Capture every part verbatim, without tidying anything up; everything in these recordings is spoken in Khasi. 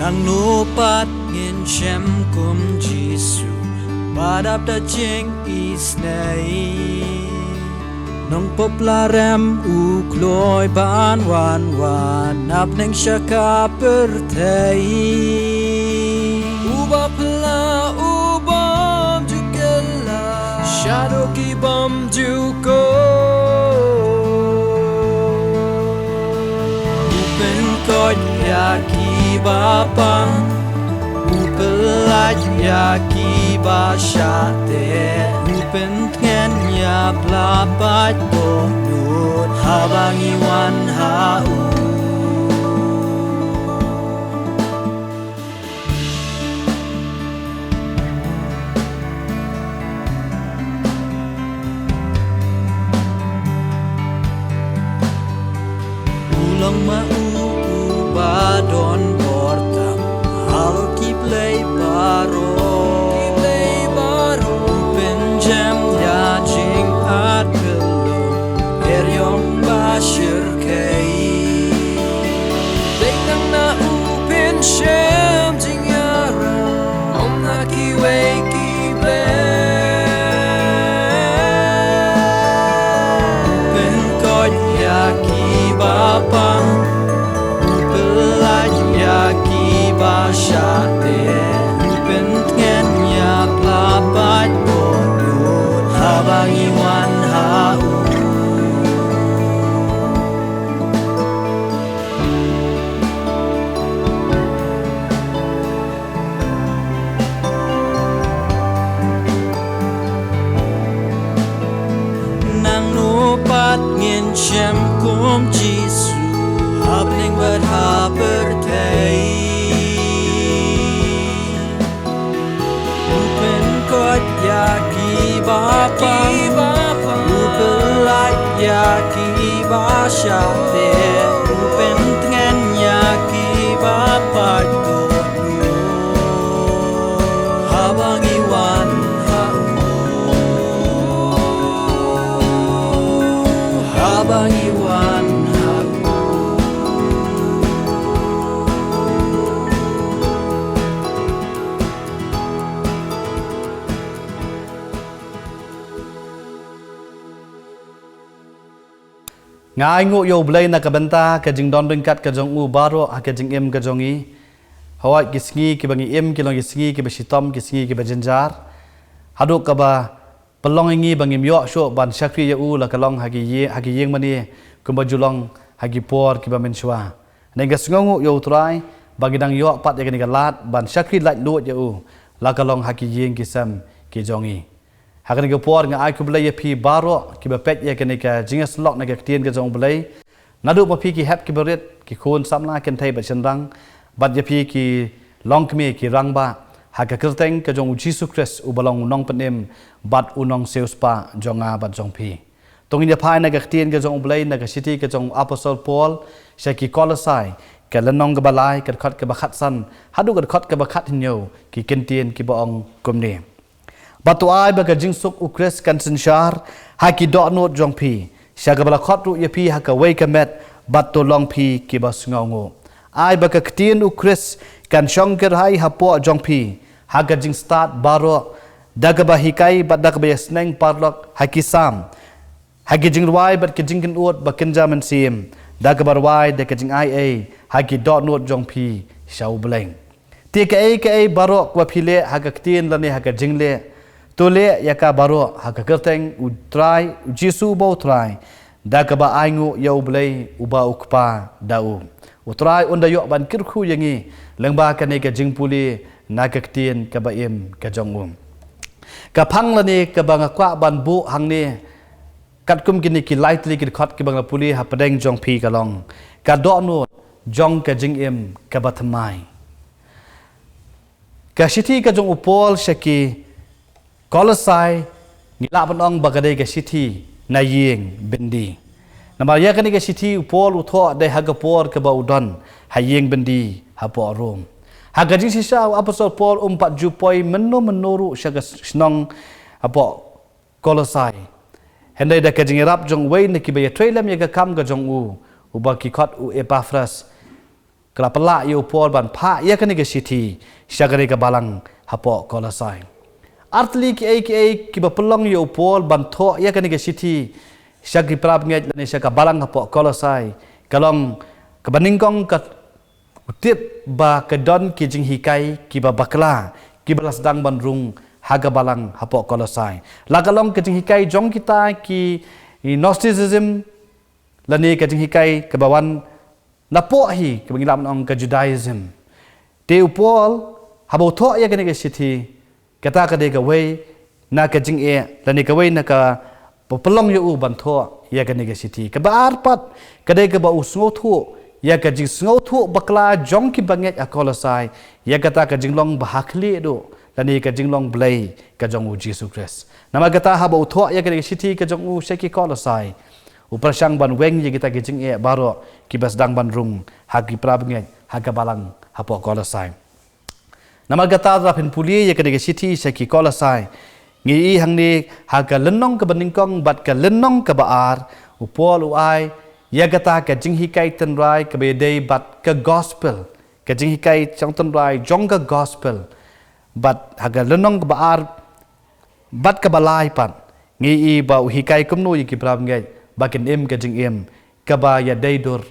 Nangno pat ngin shem kum Jisu, ba dap da jingisynei. Nongpop la rem u kloi ban wan, wan napdeng sha ka pyrthei. Uba phylla u bym ju kylla, shaduh ki bym ju koit. U pynkoit ïa kiba pang, u pyllait ïa kiba shah teh, u pyntngen ïa pla paid dohnud haba ngi wan ha u. U long ma u uba don bor tam halor ki blei baroh. Ki blei baroh. U pynjem ïa jingartatien, er ïong ba shyrkhei. Dei tang na u pynshem jingïarap, ym na kiwei ki blei. U pynkoit ïa kiba pang, u pyllait ïa kiba shah teh, u pyntngen ïa pla paid dohnud haba ngi wan ha u. Nangno pat ngin shem kum Jisu, ha bneng bad ha pyrthei. U pynkoit ïa kiba pang, u pyllait ïa kiba shah teh, u pyntngen ïa kiba paid dohnud haba ngi wan ha u. Haba ngi wan ha u. Nga ainguh ïa U Blei na ka bynta ka jingdon ryngkat ka jong u baroh ha ka jingim ka jong ngi. Hooid, ki sngi kiba ngi im ki long ki sngi kiba shitom, ki sngi kiba jynjar. Haduh kaba pynlong ïa ngi ba ngim ïoh shuh ban shakri ïa u la ka long ha ki ïe-, ha ki ïing mane kumba ju long ha ki por kiba mynshuwa. Ngi ka sngewnguh ïa U Trai ba ngi dang ïoh pat ïa kane ka lad ban shakri laitluid ïa u la ka long ha ki ïing ki sem ki jong ngi. Ha kane ka por nga ai khublei ïa phi baroh kiba peit ïa kane ka jingïasyllok na ka ktien ka jong U Blei. Naduh ma phi ki hep kiba rit, ki khun samla kynthei bad shynrang, bad ïa phi ki longkmie ki rangbah ha ka kyrteng ka jong U Jisu Khrist uba long U Nongpynim bad U Nongsiewspah jong nga bad jong phi. To ngin ïa phai na ka ktien ka jong U Blei na ka shithi ka jong u Apostol Paul sha ki Kolosai, ka lynnong kaba lai, ka dkhot kaba khatsan haduh ka dkhot kaba khathynñiew, ki kyntien kiba ong kumne. Bad to ai ba ka jingsuk U Khrist kan synshar ha ki dohnud jong phi, sha kaba la khot ruh ïa phi ha kawei ka met, bad to long phi kiba sngewnguh. Ai ba ka ktien U Khrist kan shong kyrhai hapoh jong phi ha ka jingstad baroh, da kaba hikai bad da kaba ïasneng paralok ha ki Salm, ha ki jingrwai bad ki jingkynnoh ba kynja mynsiem, da kaba rwai da ka jingaiei ha ki dohnud jong phi sha U Blei. Te kaei kaei baroh kaba phi leh ha ka ktien lane ha ka jingleh, to leh ïa ka baroh ha ka kyrteng U Trai, U Jisu uba U Trai, da kaba ainguh ïa U Blei uba U Kpa da u. U Trai un da ïoh ban kyrkhu ïa ngi lyngba kane ka jingpule na ka ktien kaba im ka jong u. Ka phang lane kaba nga kwah ban buh hangne, katkum kine ki lai tylli ki dkhot kiba nga la pule hapdeng jong phi ka long, ka dohnud jong ka jingim kaba thymmai. Ka shithi ka jong u Paul sha ki Kolosai, ngi lah ban ong ba ka dei ka shithi na ïing byndi. Namar ïa kane ka shithi u Paul u thoh dei ha ka por kaba u don ha ïing byndi hapoh Rom. Ha ka jingshisha u Apostol Paul um pat ju poi mynno mynno ruh sha ka shnong hapoh Kolosai. Hynrei da ka jingïarap jong uwei na kiba ïatrei lem ïa ka kam ka jong u, uba ki khot u Epaphras, ka la pynlah ïa u Paul ban phah ïa kane ka shithi sha kane ka balang hapoh Kolosai. Artylli kiei kiei kiba pynlong ïa u Paul ban thoh ïa kane ka shithi sha ki parabangeit lane sha ka balang hapoh Kolosai, ka long kaba nyngkong ka u tip ba ka don ki jinghikai kiba bakla kiba la sdang ban rung ha ka balang hapoh Kolosai. La ka long ka jinghikai jong kita ki Gnosticism, lane ka jinghikai kaba wan napoh hi kaba ngi lah ban ong ka Judaism. Te u Paul haba u thoh ïa kane ka shithi, kata ka dei kawei na ka jingeh lane kawei na kaba pynlong ïa u ban thoh ïa kane ka shithi. Kaba ar pat ka dei kaba u sngewthuh ïa ka jingsngewthuh bakla jong ki bangeit ha Kolosai ïa kata ka jinglong ba hakhlieh duh lane ka jinglong Blei ka jong u Jisu Khrist. Namar kata haba u thoh ïa kane ka shithi ka jong u sha ki Kolosai, u pyrshang ban weng ïa kita ki jingeh baroh kiba sdang ban rung ha ki parabangeit ha ka balang hapoh Kolosai. Namar kata lada phin pule ïa kane ka shithi sha ki Kolosai, ngi i hangne ha ka lynnong kaba nyngkong bad ka lynnong kaba ar, u Paul u ai ïa kata ka jinghikai tynrai kaba ïadei bad ka gospel, ka jinghikai jong tynrai jong ka gospel. Bad ha ka lynnong kaba ar bad kaba lai pat, ngi i ba u hikai kumno ïa ki parabangeit ba kin im ka jingim kaba ïadei dur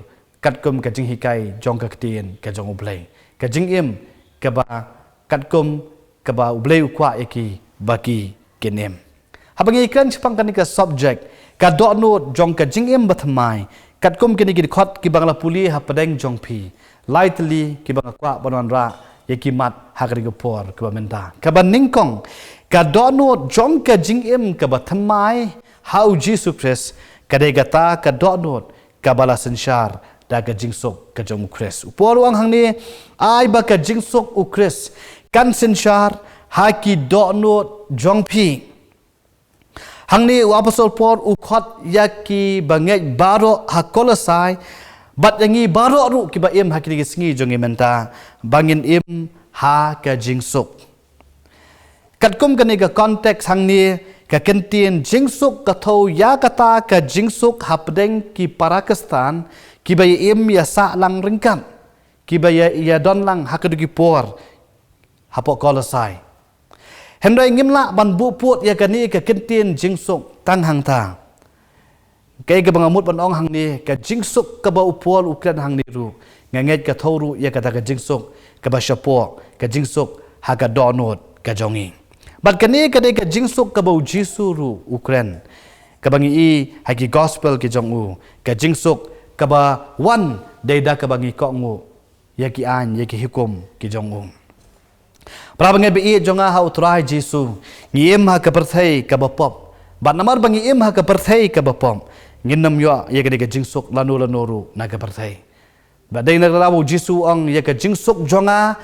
katkum ka jinghikai jong ka ktien ka jong u Blei. Ka jingim kaba katkum kaba u Blei u kwah ïa ki ba ki kin im. Haba ngi kren shaphang kane ka subject, ka dohnud jong ka jingim bathymmai, katkum kine ki dkhot kiba nga la pule hapdeng jong phi, lai tylli kiba nga kwah ban wanrah ïa ki mat ha kane ka por kaba mynta. Kaba nyngkong, ka dohnud jong ka jingim kaba thymmai ha u Jisu Khrist ka dei kata ka dohnud kaba la synshar da ka jingsuk ka jong u Khrist. U Paul u ong hangne, ai ba ka jingsuk u Khrist kan synshar ha ki dohnud jong phi. Hangne u Apostol Paul u khot ïa ki bangeit baroh ha Kolosai bad ïa ngi baroh ruh kiba im ha kine ki sngi jong ngi mynta ba ngin im ha ka jingsuk. Katkum kane ka context hangne, ka kyntien jingsuk ka thew ïa kata ka jingsuk hapdeng ki para Khristan kiba ïa im ïa sah lang ryngkat, kiba ïa, ïa don lang ha kito ki por hapoh Kolosai. Hynrei ngim lah ban buh pud ïa kane ka kyntien jingsuk tang hangta. Kaei kaba nga mut ban ong hangne, ka jingsuk kaba u Paul u kren hangne ruh, nga ngeit ka thew ruh ïa kata ka jingsuk kaba shapoh, ka jingsuk ha ka dohnud ka jong ngi. Bad kane ka dei ka jingsuk kaba u Jisu ruh u kren, kaba ngi i ha ki gospel ki jong u, ka jingsuk kaba wan dei da kaba ngi kohnguh ïa ki aiñ, ïa ki hukum ki jong u. Para bangeit ba ïeit jong nga ha u Trai Jisu, ngi im ha ka pyrthei kaba pop. Bad namar ba ngi im ha ka pyrthei kaba pop, ngin ym ïoh ïa kane ka jingsuk lano lano ruh na ka pyrthei. Bad dei na kata ba u Jisu u ong, ïa ka jingsuk jong nga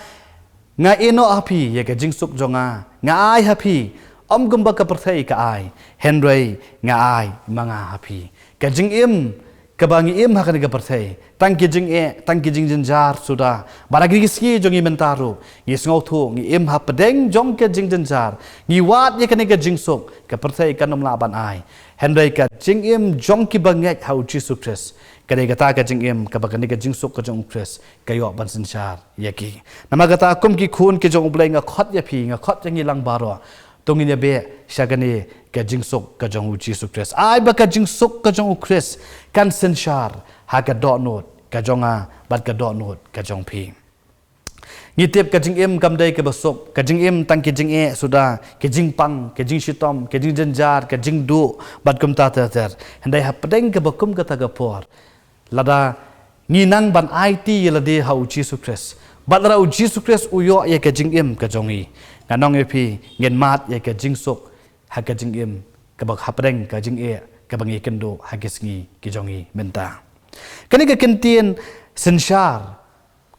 nga ïehnoh ha phi, ïa ka jingsuk jong nga nga ai ha phi, ym kumba ka pyrthei ka ai, hynrei nga ai ma nga ha phi. Ka jingim kaba ngi im ha kane ka pyrthei, tang ki jingeh, tang ki jingjynjar suda. Bad ha kine ki sngi jong ngi mynta ruh, ngi sngewthuh, ngi im hapdeng jong ka jingjynjar. Ngi wad ïa kane ka jingsuk, ka pyrthei kan ym lah ban ai. Hynrei ka jingim jong ki bangeit ha u Jisu Khrist, ka dei kata ka jingim kaba kane ka jingsuk ka jong u Khrist ka ïoh ban synshar ïa ki. Namar kata kum ki khun ki jong u Blei, nga khot ïa phi, nga khot ïa ngi lang baroh, to ngin ïa beh sha kane ka jingsuk ka jong u Jisu Khrist. Ai ba ka jingsuk ka jong u Khrist kan synshar ha ka dohnud ka jong nga bad ka dohnud ka jong phi. Ngi tip ka jingim kam dei kaba suk, ka jingim tang ki jingeh suda, ki jingpang, ki jingshitom, ki jingjynjar, ki jingduh bad kumta ter ter. Hynrei hapdeng kaba kum kata ka por, lada ngi nang ban aiti ïa lade ha u Jisu Khrist, bad lada u Jisu Khrist u ïoh ïa ka jingim ka jong ngi, ngan ong ïa phi, ngin mad ïa ka jingsuk ha ka jingim kaba hapdeng ka jingeh kaba ngi kynduh ha ki sngi ki jong ngi mynta. Kane ka kyntien synshar,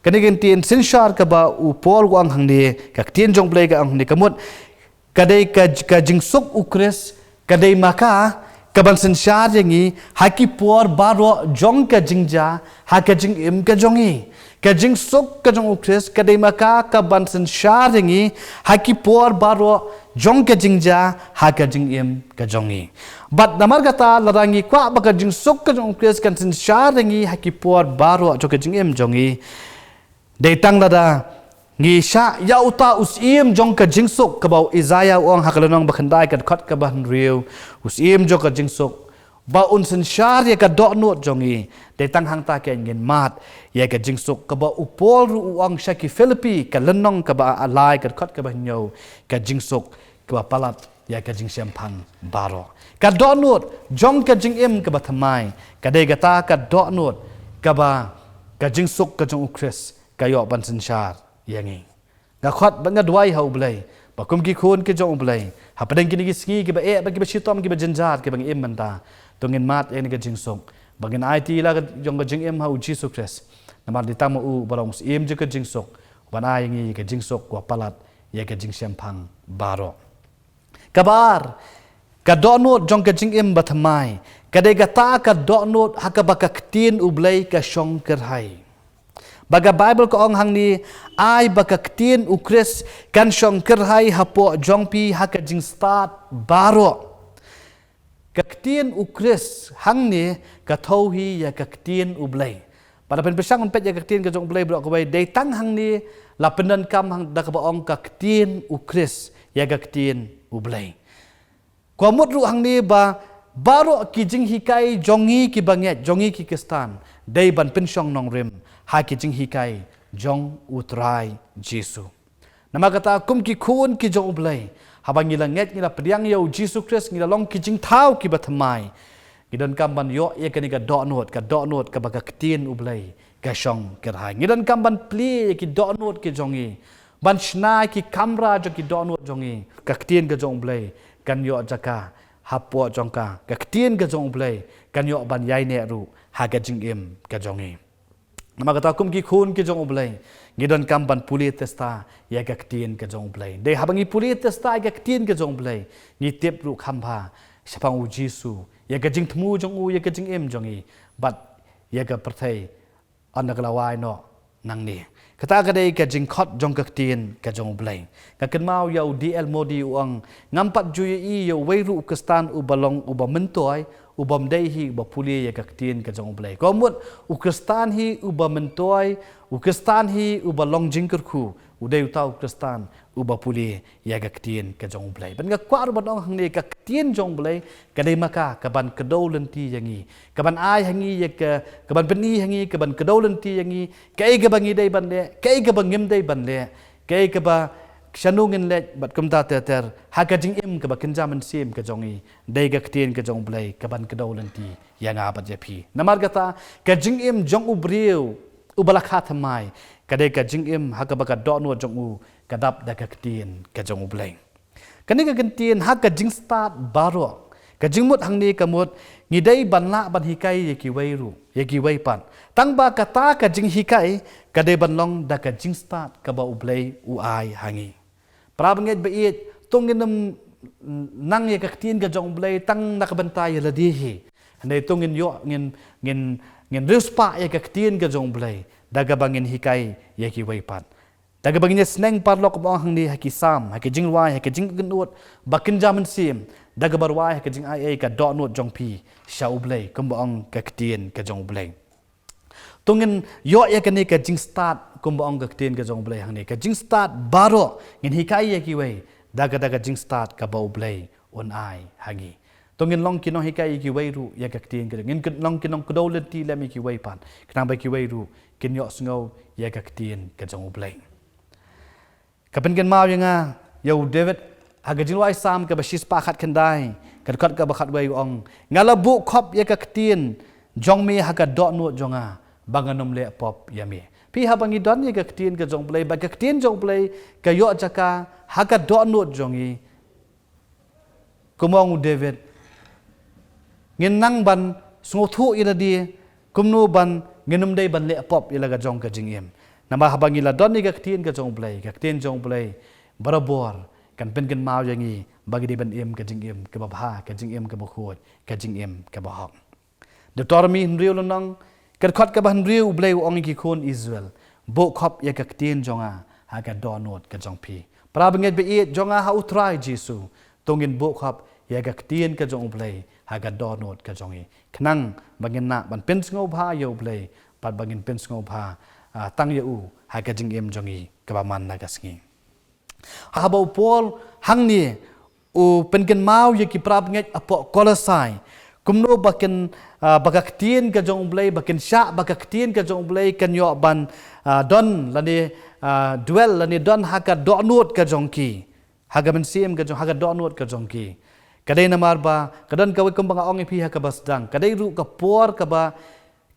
kane ka kyntien synshar kaba u Paul u ong hangne, ka ktien jong u Blei ka ong hangne, ka mut ka dei ka, ka jingsuk u Khrist, ka dei ma ka kaban synshar ïa ngi ha ki por baroh jong ka jingjia ha ka jingim ka jong ngi. Ka jingsuk ka jong u Khrist ka dei ma ka kaban synshar ïa ngi ha ki por baroh jong ka jingjia ha ka jingim ka jong ngi. Bad namar kata, lada ngi kwah ba ka jingsuk ka jong u Khrist kan synshar ïa ngi ha ki por baroh jong ka jingim jong ngi, Dei tang lada ngi shah ïa uta u syiem jong ka jingsuk, kaba u Isaiah u ong ha ka lynnong ba khyndai ka dkhot kaba hynriew, u syiem jong ka jingsuk, ba un synshar ïa ka dohnud jong ngi. Dei tang hangta keiñ ngin mad ïa ka jingsuk, kaba u Paul ruh u ong sha ki Philippi ka lynnong kaba lai ka dkhot kaba hynñiew, ka jingsuk kaba palat ïa ka jingshemphang baroh. Ka dohnud jong ka jingim kaba thymmai ka dei kata ka dohnud kaba ka jingsuk ka jong u Khrist ka ïoh ban synshar ïa ngi. Nga khot bad nga duwai ha U Blei ba kum ki khun ki jong U Blei, hapdeng kine ki sngi kiba eh bad kiba shitom, kiba jynjar kiba ngi im mynta, to ngin mad ïa kane ka jingsuk, ba ngin aiti la ka jong ka jingim ha U Jisu Khrist. Namar dei tang ma u ba long u syiem jong ka jingsuk, u ban ai ïa ngi ka jingsuk kaba palat ïa ka jingshemphang baroh. Kaba ar, ka dohnud jong ka jingim ba thymmai ka dei kata ka dohnud ha kaba ka ktien U Blei ka shong kyrhai. Ba ka Baibl ka ong hangne, ai ba ka ktien U Khrist kan shong kyrhai hapoh jong phi ha ka jingstad baroh. Ka ktien U Khrist hangne ka thew hi ïa ka ktien U Blei. Ba la pynpyrshang ban peit ïa ka ktien ka jong U Blei baroh kawei, dei tang hangne la pyndonkam hang da kaba ong ka ktien U Khrist ïa ka ktien U Blei. Ka mut ruh hangne ba baroh ki jinghikai jong ngi kiba ngeit, jong ngi ki Khristan, dei ban pynshong nongrim ha ki jinghikai jong U Trai Jisu. Namar kata kum ki khun ki jong U Blei, haba ngi la ngeit, ngi la pdiang ïa U Jisu Khrist, ngi la long ki jingthaw kiba thymmai, ngi donkam ban ïoh ïa kane ka dohnud, ka dohnud kaba ka ktien U Blei ka shong kyrhai. Ngi donkam ban plie ïa ki dohnud ki jong ngi, ban shna ïa ki kamra jong ki dohnud jong ngi. Ka ktien ka jong U Blei kan ïoh jaka hapoh jong ka. Ka ktien ka jong U Blei kan ïoh ban ïaineh ruh ha ka jingim ka jong ngi. Namar kata kum ki khun ki jong U Blei, ngi donkam ban pule testa ïa ka ktien ka jong U Blei. Dei haba ngi pule testa ïa ka ktien ka jong U Blei, ngi tip ruh kham bha shaphang U Jisu, ïa ka jingthmu jong u, ïa ka jingim jong ngi, bad ïa ka pyrthei ynda ka la wai noh nangne. Kata ka dei ka jingkhot jong ka ktien ka jong U Blei. Nga kynmaw ïa u D L Moody u ong, ngam pat ju ïohi ïa uwei ruh u Khristan uba long uba myntoi, u bym dei hi uba pule ïa ka ktien ka jong U Blei. Ka mut u Khristan hi uba myntoi, u Khristan hi uba long jingkyrkhu, u dei uta u Khristan uba pule ïa ka ktien ka jong U Blei. Bad nga kwah ruh ban ong hangne, ka ktien jong U Blei ka dei ma ka kaban kdew lynti ïa ngi, kaban ai ha ngi ïa ka, kaban pyni ha ngi, kaban kdew lynti ïa ngi kaei kaba ngi dei ban leh, kaei kaba ngim dei ban leh, kaei kaba, shano ngin leit bad kumta ter ter ha ka jingim kaba kynja mynsiem ka jong ngi. Dei ka ktien ka jong U Blei kaban kdew lynti ïa nga bad ïa phi. Namar kata ka jingim jong u briew uba la kha thymmai ka dei ka jingim ha kaba ka dohnud jong u ka dap da ka ktien ka jong U Blei. Kane ka kyntien ha ka jingstad baroh, ka jingmut hangne ka mut ngi dei ban lah ban hikai ïa kiwei ruh, ïa kiwei pat. Tang ba kata ka jinghikai ka dei ban long da ka jingstad kaba U Blei u ai ha ngi. Para bangeit ba ïeit, to ngin ym nang ïa ka ktien ka jong U Blei tang na ka bynta ïa lade hi. Hynrei to ngin ïoh, ngin, ngin, ngin riewspah ïa ka ktien ka jong U Blei da kaba ngin hikai ïa kiwei pat. Da kaba ngin ïa sneng paralok, kumba ong hangne ha ki Salm, ha ki jingrwai, ha ki jingkynnoh ba kynja mynsiem, da kaba rwai ha ka jingaiei ka dohnud jong phi sha U Blei, kumba ong ka ktien ka jong U Blei. To ngin ïoh ïa kane ka jingstad, kumba ong ka ktien ka jong U Blei hangne, ka jingstad baroh, ngin hikai ïa kiwei da ka, da ka jingstad kaba U Blei un ai ha ngi. To ngin long ki nonghikai ïa kiwei ruh ïa ka ktien ka jong, ngin long ki nongkdew lynti lem ïa kiwei pat, khnang ba kiwei ruh kin ïohsngew ïa ka ktien ka jong U Blei. Ka pynkynmaw ïa nga ïa u David ha ka jingrwai Salm kaba shispah khatkhyndai, ka dkhot kaba khatwei, u ong, nga la buh khop ïa ka ktien jong me ha ka dohnud jong nga, ba ngan ym leh pop ïa me. Phi, haba ngi don ïa ka ktien ka jong U Blei, ba ka ktien jong U Blei ka ïoh jaka ha ka dohnud jong ngi, kumba ong u David, ngin nang ban sngewthuh ïa lade kumno ban, ngin ym dei ban leh pop ïa la ka jong ka jingim. Namar haba ngi la don ïa ka ktien ka jong U Blei, ka ktien jong U Blei barabor kan pynkynmaw ïa ngi ba ngi dei ban im ka jingim kaba bha, ka jingim kaba khuid, ka jingim kaba hok. Deuteronomi hynriew lynnong, ka dkhot kaba hynriew, U Blei u ong ïa ki khun Israel, buh khop ïa ka ktien jong nga ha ka dohnud ka jong phi. Para bangeit ba ïeit jong nga ha U Trai Jisu, to ngin buh khop ïa ka ktien ka jong U Blei ha ka dohnud ka jong ngi, khnang ba ngin lah ban pynsngewbha ïa U Blei, bad ba ngin pynsngewbha ah, tang ïa u ha ka jingim jong ngi kaba man la ka sngi. Haba u Paul hangne u pynkynmaw ïa ki parabangeit hapoh Kolosai kumno ba kin, ah, ba ka ktien ka jong U Blei, ba kin shah ba ka ktien ka jong U Blei kan ïoh ban, ah, don lane, ah, dwell lane don ha ka dohnud ka jong ki. Ha ka mynsiem ka jong, ha ka dohnud ka jong ki. Ka dei namar ba ka don kawei, kumba nga ong ïa phi ha kaba sdang, ka dei ruh ka por kaba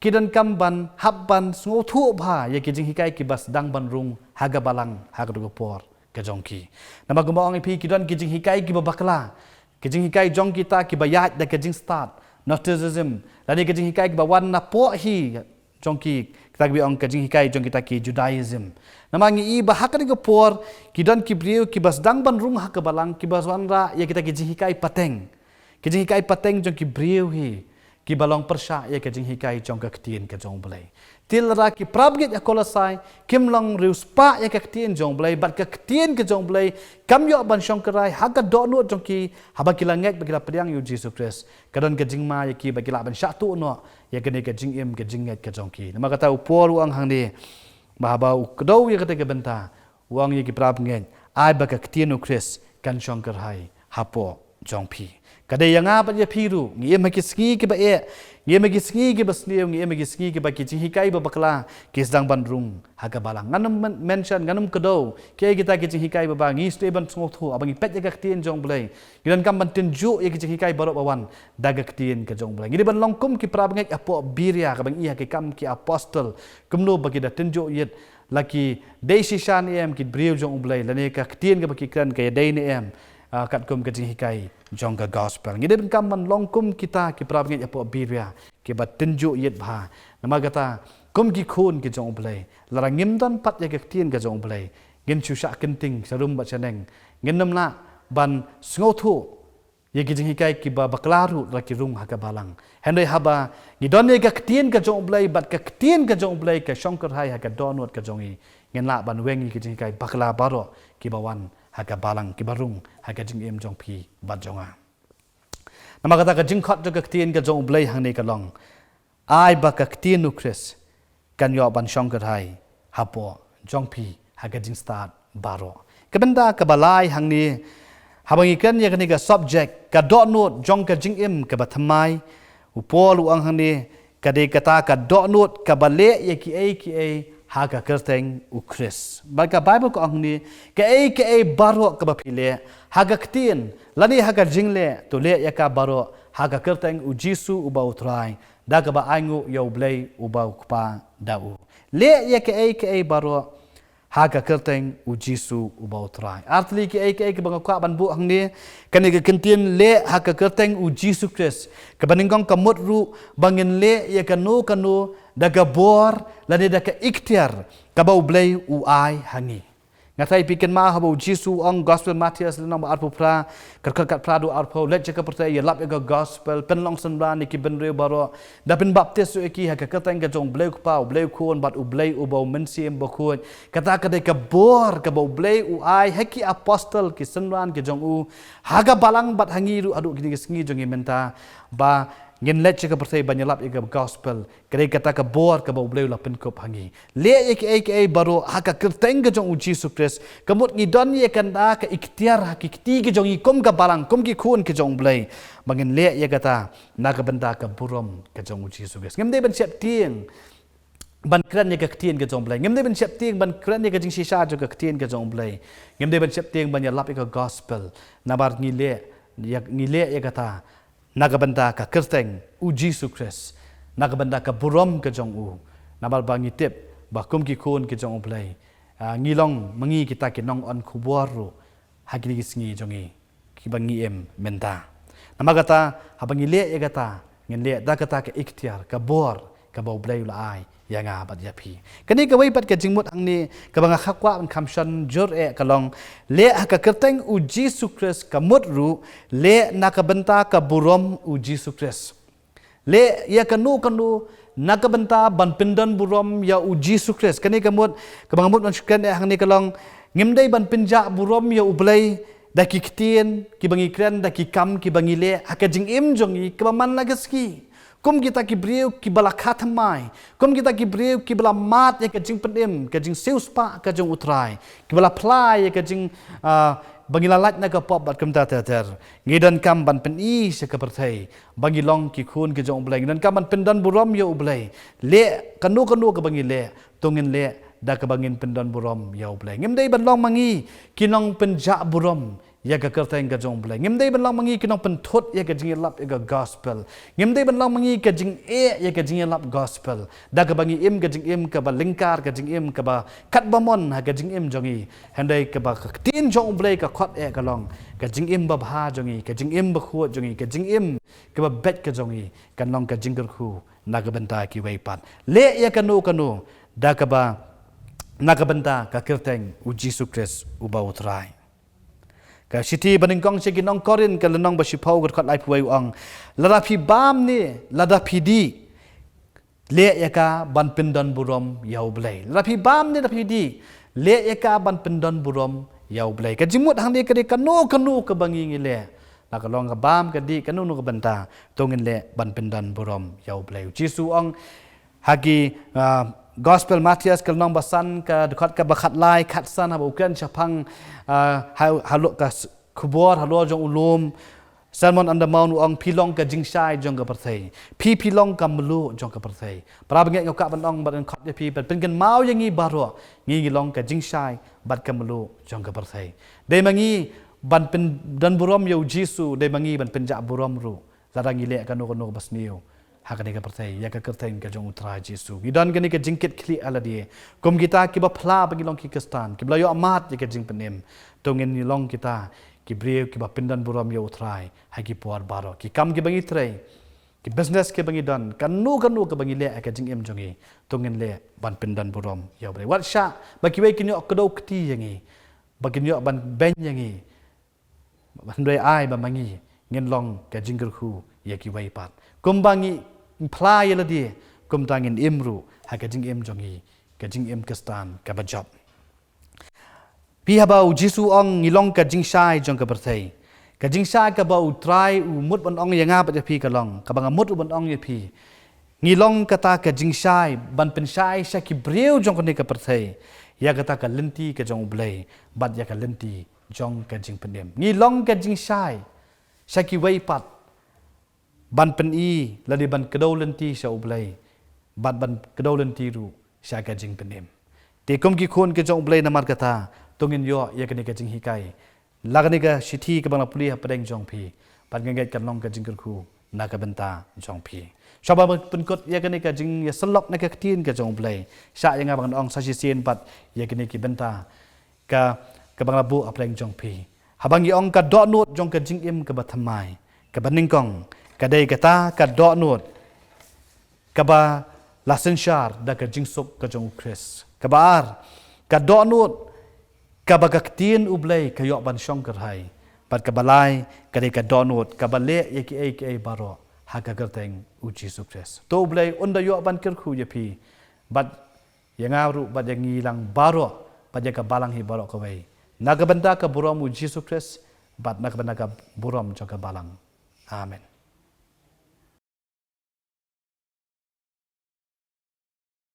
ki donkam ban hap ban sngewthuh bha ïa ki jinghikai kiba sdang ban rung ha ka balang ha kato ka por ka jong ki. Namar kumba ong ïa phi, ki don ki jinghikai kiba bakla, ki jinghikai jong kita kiba ïaid da ka jingstad Gnosticism, lane ki jinghikai kiba wan napoh hi jong ki, kita kiba ong ka jinghikai jong kita ki Judaism. Namar ngi i ba ha kane ka por ki don ki briew kiba sdang ban rung ha ka balang, kiba wanrah ïa kita ki jinghikai pateng, ki jinghikai pateng jong ki briew hi kiba long pyrshah ïa ka jinghikai jong ka ktien ka jong U Blei. Te lada ki parabangeit ha Kolosai kim long riewspah ïa ka ktien jong U Blei, bad ka ktien ka jong U Blei kam ïoh ban shongkyrhai ha ka dohnud jong ki, haba ki la ngeit bad ki la pdiang ïa U Jisu Khrist, ka don ka jingma ïa ki ba ki lah ban shah tuh noh ïa kane ka jingim ka jingngeit ka jong ki. Namar kata u Paul u ong hangne ba haba u kdew ïa kata ka bynta, u ong ïa ki parabangeit, ai ba ka ktien U Khrist kan shongkyrhai hapoh jong phi. Ka dei ïa nga bad ïa phi ruh, ngi im ha ki sngi kiba eh, ngi im ha ki sngi kiba sniew, ngi im ha ki sngi kiba ki jinghikai ba bakla ki sdang ban rung ha ka balang. Ngan ym men-, mention, ngan ym kdew kiei kita ki jinghikai ba ba ngi sdang ban sngewthuh, haba ngi peit ïa ka ktien jong U Blei, ngi donkam ban tynjuh ïa ki jinghikai baroh ba wan da ka ktien ka jong U Blei. Ngi dei ban long kum ki parabangeit hapoh Beria, kaba ngi i ha Ki Kam ki Apostol, kumno ba ki da tynjuh ïit, la ki dei shisha ne em ki briew jong U Blei, lane ka ktien kaba ki kren ka ïadei ne em, ah, katkum ka jinghikai jong ka gospel. Ngi dei ban kam ban long kum kita ki parabangeit hapoh Beria, kiba tynjuh ïit bha. Namar kata, kum ki khun ki jong U Blei, lada ngim don pat ïa ka ktien ka jong U Blei, ngin shu shah kynting sharum bad shaneng, ngin ym lah ban sngewthuh ïa ki jinghikai kiba bakla ruh lada ki rung ha ka balang. Hynrei haba ngi don ïa ka ktien ka jong U Blei, bad ka ktien ka jong U Blei ka shongkyrhai ha ka dohnud ka jong ngi, ngin lah ban weng ïa ki jinghikai bakla baroh kiba wan ha ka balang, kiba rung ha ka jingim jong phi bad jong nga. Namar kata, ka jingkhot jong ka ktien ka jong U Blei hangne ka long, ai ba ka ktien U Khrist kan ïoh ban shongkyrhai hapoh jong phi ha ka jingstad baroh. Ka bynta kaba lai hangne, haba ngi kren ïa kane ka subject, ka dohnud jong ka jingim kaba thymmai, u Paul u ong hangne, ka dei kata ka dohnud kaba leh ïa kiei kiei ha ka kyrteng U Khrist. Bad ka Baibl ka ong hangne, kaei kaei baroh kaba phi leh ha ka ktien lane ha ka jingleh, to leh ïa ka baroh ha ka kyrteng U Jisu uba U Trai, da kaba ainguh ïa U Blei uba U Kpa da u. Leh ïa kaei kaei baroh ha ka kyrteng U Jisu uba U Trai. Artylli kiei kiei kiba nga kwah ban buh hangne, kane ka kyntien leh ha ka kyrteng U Jisu Khrist, kaba nyngkong ka mut ruh ba ngin leh ïa kano kano da ka bor lane da ka iktiar kaba U Blei u ai ha ngi. Nga tharai phi kynmaw haba U Jisu u ong, Gospel Mathaios lynnong ba arphew phra, ka dkhot khatphra haduh arphew, leit sha ka pyrthei, ïalap ïa ka gospel, pynlong synran ïa ki bynriew baroh, da pynbaptis ruh ïa ki ha ka kyrteng ka jong U Blei U Kpa, U Blei U Khun bad U Blei uba U Mynsiem Bakhuid. Kata ka dei ka bor kaba U Blei u ai ha ki apostol, ki synran ki jong u, ha ka balang bad ha ngi ruh haduh kine ki sngi jong ngi mynta, ba ngin leit sha ka pyrthei ban ïalap ïa ka gospel. Ka dei kata ka bor kaba U Blei u la pynkup ha ngi. Leh ïa kiei kiei baroh ha ka kyrteng ka jong U Jisu Khrist. Ka mut ngi don ïa kata ka iktiar ha ki kti ki jong ngi kum ka balang, kum ki khun ki jong U Blei, ba ngin leh ïa kata na ka bynta ka burom ka jong U Jisu Khrist. Ngim dei ban sheptieng ban kren ïa ka ktien ka jong U Blei. Ngim dei ban sheptieng ban kren ïa ka jingshisha jong ka ktien ka jong U Blei. Ngim dei ban sheptieng ban ïalap ïa ka gospel. Namar ngi leh ïa, ngi leh ïa kata na ka bynta ka kyrteng U Jisu Khrist, na ka bynta ka burom ka jong u. Namar ba ngi tip ba kum ki khun ki jong U Blei, ah, ngi long ma ngi kita ki nong-on khubor ruh ha kine ki sngi jong ngi kiba ngi im mynta. Namar kata, haba ngi leh ïa kata, ngin leh da kata ka iktiar, ka bor kaba U Blei u la ai ïa nga bad ïa phi. Kane kawei pat ka jingmut hangne kaba nga kwah ban kham shon jur eh ka long, leh ha ka kyrteng U Jisu Khrist ka mut ruh leh na ka bynta ka burom U Jisu Khrist. Leh ïa kano kano na ka bynta ban pyndon burom ïa U Jisu Khrist. Kane ka mut kaba nga mut ban shu kren eh hangne ka long, ngim dei ban pynjah burom ïa U Blei da ki ktien kiba ngi kren, da ki kam kiba ngi leh ha ka jingim jong ngi kaba man la ka sngi. kum kita ki briew kiba la kha thymmai, kum kita ki briew kiba la mad ïa ka jingpynim, ka jingsiewspah ka jong U Trai, kiba la phla ïa ka jing, ah, ba ngi la lait na ka pop bad kumta ter ter. Ngi donkam ban pyni sha ka pyrthei ba ngi long ki khun ki jong U Blei. Ngi donkam ban pyndon burom ïa U Blei. Leh kano kano kaba ngi leh, to ngin leh da kaba ngin pyndon burom ïa U Blei. Ngim dei ban long ma ngi ki nongpynjah burom ïa ka kyrteng ka jong U Blei. Ngim dei ban long ma ngi ki nongpynthut ïa ka jingïalap ïa ka gospel. Ngim dei ban long ma ngi ka jingeh ïa ka jingïalap gospel da kaba ngi im ka jingim kaba lyngkar, ka jingim kaba katba mon ha ka jingim jong ngi. Hynrei kaba ka ktien jong U Blei ka khot eh ka long, ka jingim babha jong ngi, ka jingim bakhuid jong ngi, ka jingim kaba beit ka jong ngi kan long ka jingkyrkhu na ka bynta kiwei pat. Leh ïa kano kano da kaba, na ka bynta ka kyrteng U Jisu Khrist uba U Trai. Ka shithi banyngkong sha ki nong Korinth ka lynnong ba shiphew ka dkhot laiphew wei u ong, lada phi bam ne lada phi dih, leh ïa ka ban pyndon burom ïa U Blei. Lada phi bam ne lada phi dih, leh ïa ka ban pyndon burom ïa U Blei. Ka jingmut hangne ka dei kano kano kaba ngi ngi leh, la ka long ka bam ka dih, kano kano ka bynta, to ngin leh ban pyndon burom ïa U Blei. U Jisu u ong ha ki, ah, Gospel Mathaios ka lynnong ba san ka dkhot kaba khatlai khatsan, haba u kren shaphang, ah, ha, halor ka s-, khubor halor jong u lum, Sermon on the Mount, u ong phi long ka jingshai jong ka pyrthei. Phi, phi long ka mluh jong ka pyrthei. Para bangeit, nga kwah ban ong bad ban khot ïa phi ban pynkynmaw ïa ngi baroh, ngi ngi long ka jingshai bad ka mluh jong ka pyrthei. Dei ma ngi ban pyndon burom ïa U Jisu, dei ma ngi ban pynjah burom ruh lada ngi leh kano kano kaba sniew ha kane ka pyrthei ïa ka kyrteng ka jong U Trai Jisu. Ngi don kane ka jingkitkhlieh ha lade kum kita kiba phla ba ngi long ki Khristan, kiba la ïoh mad ïa ka jingpynim. To ngin long kita ki briew kiba pyndon burom ïa U Trai ha ki por baroh. Ki kam kiba ngi trei, ki business kiba ngi don, kano kano kaba ngi leh ha ka jingim jong ngi, to ngin leh ban pyndon burom ïa U Blei. Wat shah ba kiwei kin ïoh kdew kti ïa ngi, ba kin ïoh ban beiñ ïa ngi, hynrei ai ba ma ngi ngin long ka jingkyrkhu ïa kiwei pat. Kumba ngi phla ïa lade, kumta ngin im ruh ha ka jingim jong ngi, ka jingim Khristan kaba jop. Phi, haba U Jisu u ong ngi long ka jingshai jong ka pyrthei, ka jingshai kaba U Trai u mut ban ong ïa nga bad ïa phi ka long, kaba nga mut ruh ban ong ïa phi, ngi long kata ka jingshai ban pynshai sha ki briew jong kane ka pyrthei ïa kata ka lynti ka jong U Blei bad ïa ka lynti jong ka jingpynim. Ngi long ka jingshai sha kiwei pat ban pyni lane ban kdew lynti sha U Blei bad ban kdew lynti ruh sha ka jingpynim. Te kum ki khun ki jong U Blei, namar kata to ngin ïoh ïa kane ka jinghikai, la kane ka shithi kaba nga la pule hapdeng jong phi, bad nga ngeit kan long ka jingkyrkhu na ka bynta jong phi. Shuwa ban pynkut ïa kane ka jingïasyllok na ka ktien ka jong U Blei, shah ïa nga ban ong sa shisien bad ïa kine ki bynta ka, kaba nga la buh hapdeng jong phi. Haba ngi ong ka dohnud jong ka jingim kaba thymmai, kaba nyngkong ka dei kata ka dohnud kaba la synshar da ka jingsuk ka jong U Khrist. Kaba ar, ka dohnud kaba ka ktien U Blei ka ïoh ban shong kyrhai. Bad kaba lai ka dei ka dohnud kaba leh ïa kiei kiei baroh ha ka kyrteng U Jisu Khrist. To U Blei un da ïoh ban kyrkhu ïa phi bad ïa nga ruh bad ïa ngi lang baroh bad ïa ka balang hi baroh kawei, na ka bynta ka burom U Jisu Khrist bad na ka bynta ka burom jong ka balang. Amen.